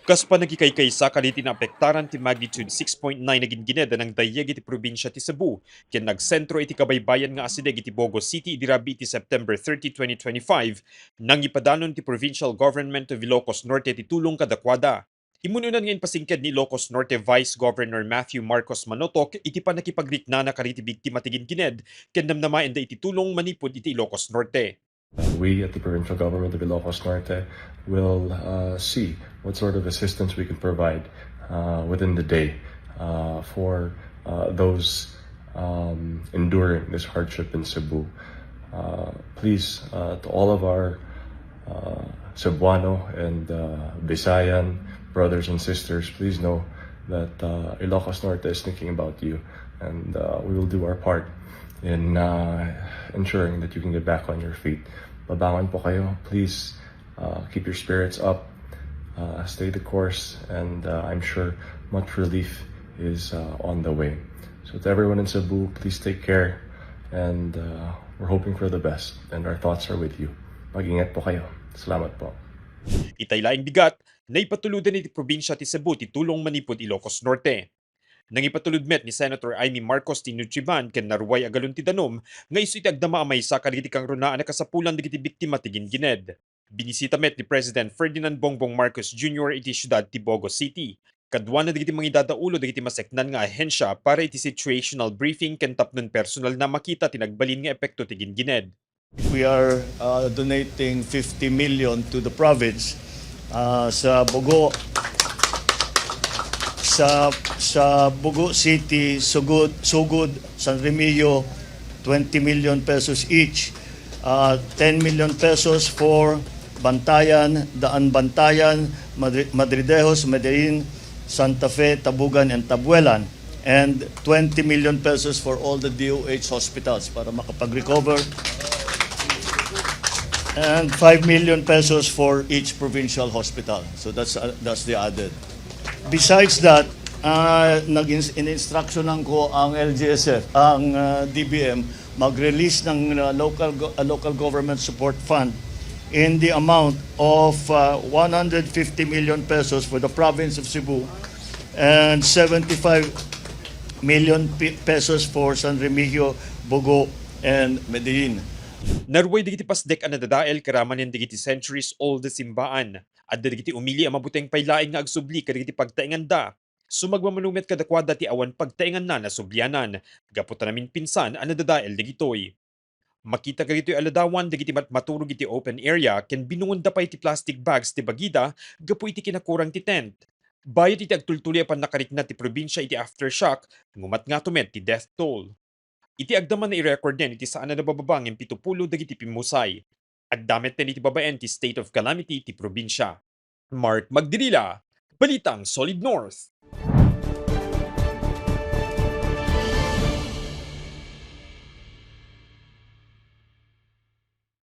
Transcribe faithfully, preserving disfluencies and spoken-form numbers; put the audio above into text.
Kas panagikaykaysa kadagiti naapektaran ti magnitude six point nine a gingined a nangdayyeg iti probinsia ti Cebu, ken nagsentro iti kabaybayan nga asideg iti Bogo City idi rabii iti September thirty, twenty twenty-five, nangipadanon ti Provincial Government of Ilocos Norte ti tulong kadakuada. Immun-unan nga impasingked ni Ilocos Norte Vice Governor Matthew Marcos Manotoc iti pannakipagriknana kadagiti biktima ti gingined ken namnamaenda iti tulong manipud iti Ilocos Norte. We at the Provincial Government of Ilocos Norte will uh, see what sort of assistance we can provide uh, within the day uh, for uh, those um, enduring this hardship in Cebu. Uh, please, uh, to all of our uh, Cebuano and uh, Visayan brothers and sisters, please know that uh, Ilocos Norte is thinking about you, and uh, we will do our part in uh, ensuring that you can get back on your feet. Babangon po kayo. Please uh, keep your spirits up. Uh, stay the course, and uh, I'm sure much relief is uh, on the way. So to everyone in Cebu, please take care, and uh, we're hoping for the best, and our thoughts are with you. Mag-ingat po kayo. Salamat po. Itay laeng bigat, naipatuludan iti probinsia ti Cebu ti tulong manipud Ilocos Norte. Nangipatulod met ni Senator Imee Marcos ti Nutriban ken naruay a galon ti danum nga isu iti agdama a maysa kadagiti kangruna a nakasapulan dagiti biktima ti gingined. Binisita met ni President Ferdinand Bongbong Marcos Junior iti siudad ti Bogo City. Kaduana dagiti mangidadaulo dagiti maseknan nga ahensia para iti situational briefing ken tapnon personal na makita ti nagbalin nga epekto ti gingined. We are uh, donating fifty million to the province uh, sa Bogo sa sa Bogo City, Sugod, Sugod, San Remigio, twenty million pesos each. Uh, ten million pesos for Bantayan, Daan Bantayan, Madri- Madridejos, Medellin, Santa Fe, Tabugan, and Tabuelan. And twenty million pesos for all the D O H hospitals para makapag-recover. And five million pesos for each provincial hospital. So that's uh, that's the added. Besides that, uh, nag-ins- in-instructionan ko ang L G S F, ang uh, D B M, mag-release ng uh, local go- uh, local government support fund in the amount of uh, one hundred fifty million pesos for the province of Cebu and seventy-five million pe- pesos for San Remigio, Bogo, and Medellin. Naruay dagiti pasdek a nadadael karamanen dagiti centuries-old a simbaan. Adda dagiti umili a mabuteng pay laeng nga agsubli kadagiti pagtaenganda. Sumagmamano met kadakuada ti awan pagtaenganna nasublianan, gapu ta naminpinsan a nadadael dagitoy. Makita kadagitoy a ladawan dagiti mat- maturog iti open area ken binungonda pay ti plastic bags ti bagida gapu iti kinakurang ti tent. Bayat iti agtultuloy a pannakarikna ti probinsia iti aftershock, ngumatngato met ti death toll. Iti agdama, nairekorden iti saan a nabababa ngem pitupulo dagiti pimmusay. Adda met iti babaen ti state of calamity ti probinsia. Mark Magdirila, Balitang Solid North.